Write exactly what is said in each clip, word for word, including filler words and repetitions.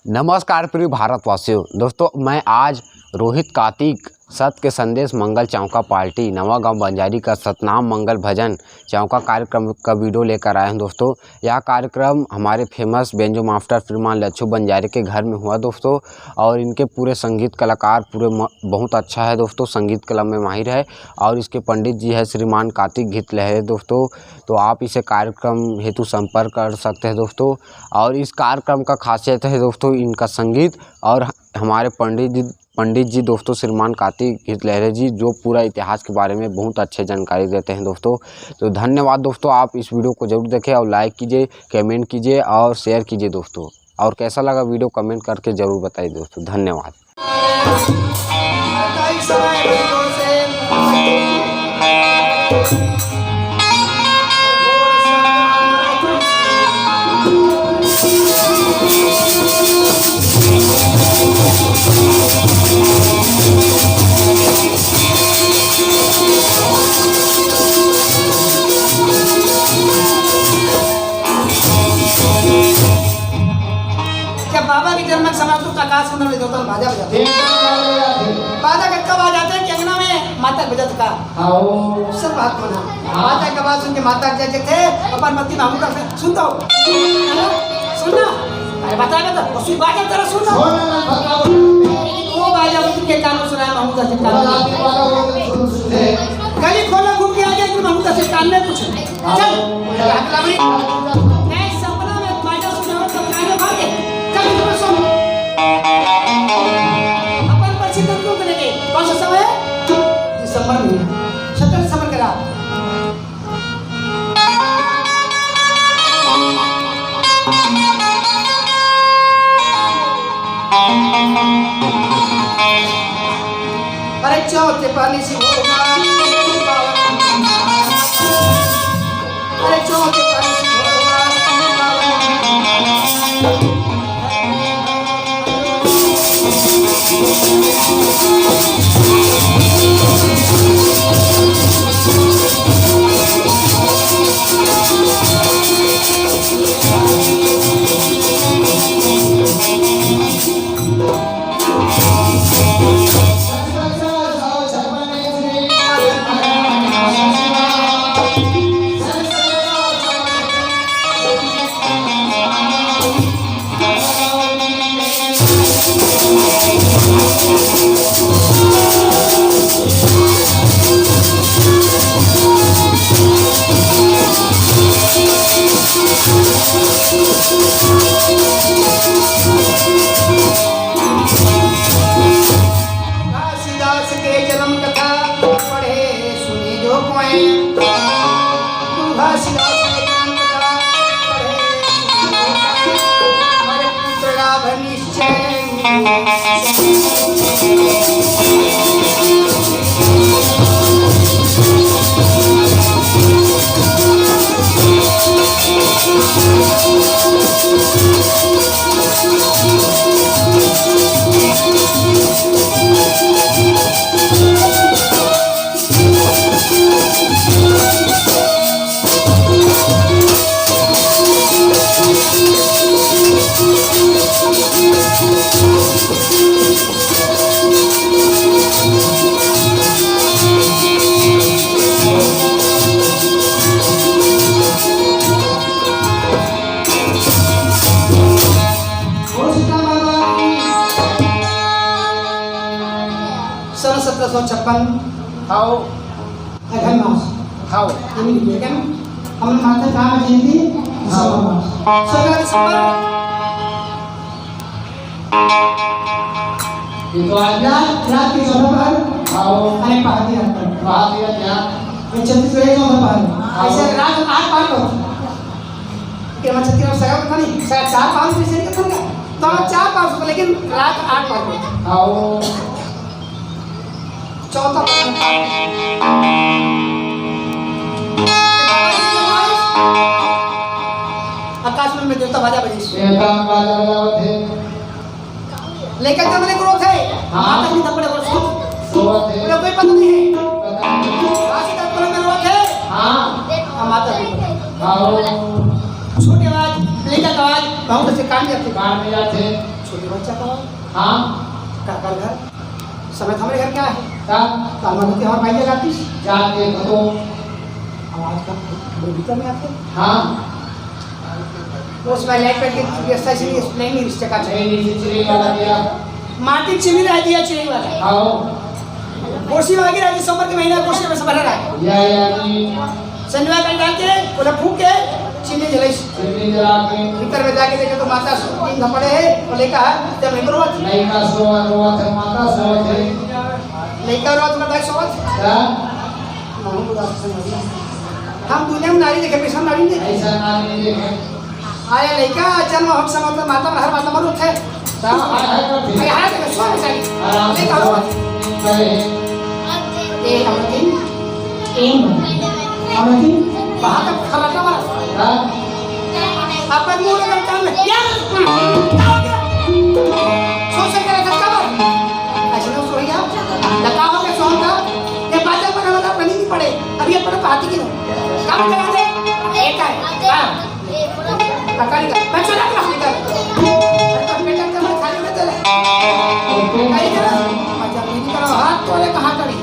नमस्कार प्रिय भारतवासियों, दोस्तों, मैं आज रोहित कातिक सत के संदेश मंगल चौका पार्टी नवा गांव बंजारी का सतनाम मंगल भजन चौका कार्यक्रम का वीडियो लेकर आया हूं दोस्तों। यह कार्यक्रम हमारे फेमस बेंजो मास्टर श्रीमान लच्छू बंजारी के घर में हुआ दोस्तों, और इनके पूरे संगीत कलाकार पूरे म-, बहुत अच्छा है दोस्तों, संगीत कला में माहिर है। और इसके पंडित जी है श्रीमान कातिक घित लहरे दोस्तों, तो आप इसे कार्यक्रम हेतु संपर्क कर सकते हैं दोस्तों। और इस कार्यक्रम का खासियत है दोस्तों इनका संगीत, और हमारे पंडित जी पंडित जी दोस्तों श्रीमान कातिक घित लहरे जी जो पूरा इतिहास के बारे में बहुत अच्छे जानकारी देते हैं दोस्तों। तो धन्यवाद दोस्तों, आप इस वीडियो को जरूर देखें और लाइक कीजिए, कमेंट कीजिए और शेयर कीजिए दोस्तों। और कैसा लगा वीडियो कमेंट करके जरूर बताइए दोस्तों। धन्यवाद। जब बाबा के जन्म के समय तो आकाश मंडल में देवता बाजा बजाते। बाजा कब बजाते कि अंगना में माता बजाते का? हाँ। सब बात बना। हाँ। माता के आवाज सुन के माता के जैसे थे, अपन पति मामू का सुन दो। सुन ना। अरे बता बता, वो सुन बाजा तेरा सुन दो। वो बाजा वो तुमके कानों सुनाया, मामू का कान में। गली खोला घूम के आ जाए, मामू का कान में कुछ। चल, नहीं, सपना में बाजा सुनावत सब गाने भागे। चल, तुम सुन। अपन पर सिंदूर क्यों करेंगे? कौन सा समय है? दिसंबर में। सत्रह दिसंबर के रात। अरे चौथे पानी से होगा। अरे चौथे पानी से होगा। घासीदास के जन्म कथा पढ़े सुने जो कोई। घासीदास के जन्म कथा पढ़े सुने जो कोई। हमारे पुत्र लाभ निश्चय मिले। सन सत्रह सौ छप्पन। हाव। अघन मास। हाव। यानी कि बेगन, हमन माथे काम जयंती, हाँ। दिसंबर मास। सत्रह दिसंबर। ये तो आज रात, रात के चौदह पहर। हाव। अरे, पहाती रात पर। पहाती रात यहाँ। ये छत्तीसगढ़ चौदह पहर। हाव। ऐसे रात आठ पहर को। कि हमर छत्तीसगढ़ सगा कथा नहीं, सगा चार पाँच से नहीं कथा का। तो हम चार पाँच को, लेकिन रात आठ बजे। आओ। चौथा। आकाश में देवता बाजा बजे। देवता बाजा बजावत हे। लेकिन जब मैंने क्रोध है, हाँ। माता जी थप्पड़ और सोच। सोवत हे। बोले, कोई पता नहीं है। पता नहीं। राशि का थप्पड़ में रोवत है। हाँ। हम माता जी। आओ। छोटी आवाज, लड़का का आवाज। बहुत अच्छे काम करते। काम में जाते। छोटे बच्चा का। हाँ। का कर घर? समय तो हमरे घर क्या है? का? तो हमारे तो हमारे भाई जगातीस। जाके तो। आवाज का। भीतर में आते। हाँ। वो उसमें लाइट करके व्यवस्था इसीलिए नहीं, नहीं, इससे का चाहिए। नहीं, नहीं, चिड़ी वाला दिया। माटी चिड़ी रह दिया, चिड़ी वाला। हाँ। कोसी में आगे राजी, सोमवार के महीना कोसी में सब भरा रहा। या, या, नहीं। संजवा का डाल के, बोला फूक के, चिन्नी जलाई। चिन्नी जला के। भीतर में जाके देखे तो माता सो, तीन धपड़े है, और लइका है, जब नहीं रोवत। लइका सोवत, रोवत है, माता सोवत है। लइका रोवत, माता सोवत। क्या? नहीं, उदास से नहीं। हम दुनिया में नारी देखे, पैसा नारी नहीं देखे। ऐसा नारी नहीं देखे। आया लइका, जन्म हम समझ माता में हर माता मरो थे। हाँ, हाँ, हाँ, हाँ। अरे, हाँ, तो सोच चाहिए। आराम से लइका रोवत। करे। ए, अमरदीन, ए, अमरदीन, वहाँ तक खर्राटा मारा। हाँ। अपन मुंह लगा काम में। या! क्या हो गया? सो से करे था कब? ऐसे तो सो गया। लगा हो के सोन था। ये बातें पर हमारा बनी नहीं पड़े। अभी ये पड़े बात ही की नहीं। काम करा दे। एक है। हाँ। पकड़ के, मैं चला गया, निकल। अरे, तो बेटा, कमर खाली मत चले। नहीं करा, अच्छा, नहीं करा, हाथ तोड़े, कहाँ करी?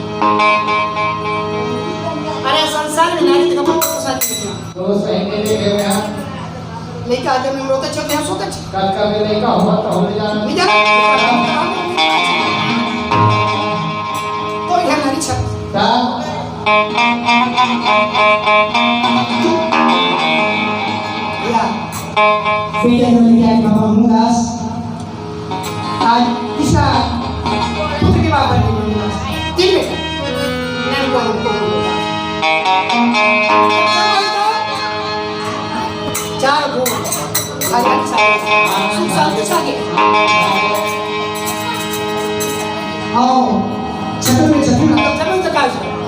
अरे, संसार में नारी के कपड़ों को शादी किया। तो सही में देखे हुए हैं। लेके आते में रोते चलते हैं, सोते चलते। कल का भी लेकर हुआ तो हमें जाना। नहीं जाना। कोई है नारी छत। का? या। बेटा जो लेके आए बाबा मुंगदास। आज तीसरा पुत्र के बाप बने मुंगदास। तीन बेटा। नहीं, कौन, कौन, कौन? चार गो। आज सुख शांति से आगे। आओ, छत्र में छत्र। मतलब छत्र में छत्र।